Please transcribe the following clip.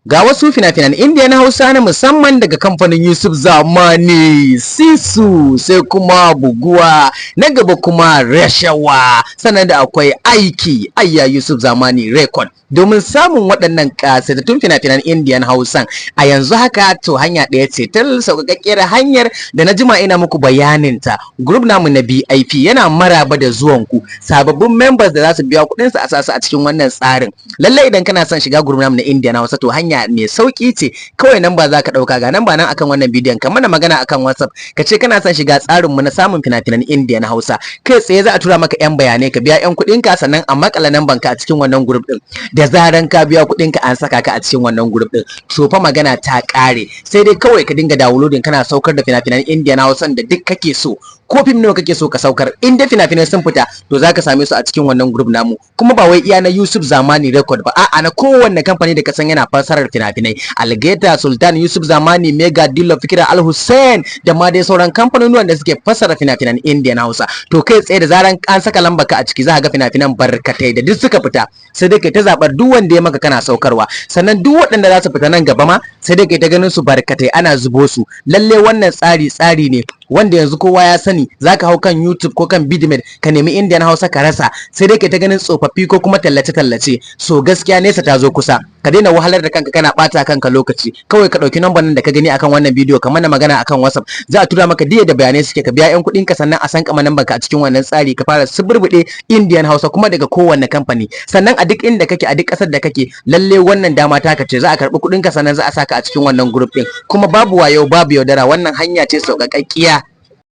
Ga wasu fina-finan Indiya na Hausa na musamman daga kamfanin Yusuf Zamani, Sisu, sai kuma Buguwa, na gaba kuma Rashawa, sannan da akwai Aiki, Ayya Yusuf Zamani Record. Domin samun waɗannan ƙasaitattun fina-finan Indiyan Hausan a yanzu haka, to hanya ɗaya ce ta sauƙaƙƙiyar hanyar da na jima ina muku bayaninta. Group namu na BIP yana maraba da zuwanku sababbin members da za su biya kuɗinsu a sasu a cikin wannan tsarin. Lallai idan kana son shiga group namu na Indiyan Hausa, to hanya mai sauki ce kawai. Nan ba za ka ɗauka, ga nan ba nan akan wannan bidiyon, ka mana magana akan WhatsApp, ka ce kana son shiga tsarin mu na samun fina-finan Indiya na Hausa. Kai tsaye za a tura maka yan bayanai, ka biya yan kuɗin ka, sannan a makala namban ka a cikin wannan group din. Da zaran ka biya kuɗin ka an saka ka a cikin wannan group din, to fa magana ta ƙare. Sai dai kawai ka dinga downloading, kana saukar da fina-finan Indiya na Hausa da duk kake so. Ko fim nawa kake so ka saukar, in dai fina-finai sun fita, to zaka same su a cikin wannan group namu. Kuma ba wai iya na Yusuf Zamani Record ba, a'a, na kowanne kamfani da ka san yana fassarar fina-finai: Algeta, Sultan, Yusuf Zamani, Mega, Dillo, Fikira, Al Hussein, da ma dai sauran kamfanonuwan da suke fassara fina-finan Indian Hausa. To kai tsaye da zaran an saka lamba ka a ciki, za ka ga fina-finan barkatai da duk suka fita, sai dai kai ta zabar duk wanda ya maka kana saukarwa. Sannan duk waɗanda za su fita nan gaba ma, sai dai kai ta ganin su barkatai ana zubo su. Lalle wannan tsari tsari ne wanda yanzu kowa ya sani. Zaka hau kan YouTube ko kan Vidmate ka nemi Indian Hausa ka rasa, sai dai kai ta ganin tsofaffi ko kuma tallace-tallace. So gaskiya nesa ta zo kusa. Ka daina wahalar da kanka kana bata kanka lokaci. Kawai ka ɗauki number nan da ka gani akan wannan bidiyo, ka mana magana akan WhatsApp, za a tura maka diya da bayanai suke, ka biya yan kuɗin ka, sannan a san kama number ka a cikin wannan tsari, ka fara suburbuɗe Indian Hausa kuma daga kowanne kamfani, sannan a duk inda kake, a duk ƙasar da kake. Lalle wannan dama taka ce. Za a karɓi kuɗin ka, sannan za a saka a cikin wannan group ɗin. Kuma babu wayo, babu yaudara. Wannan hanya ce sauƙaƙƙiya.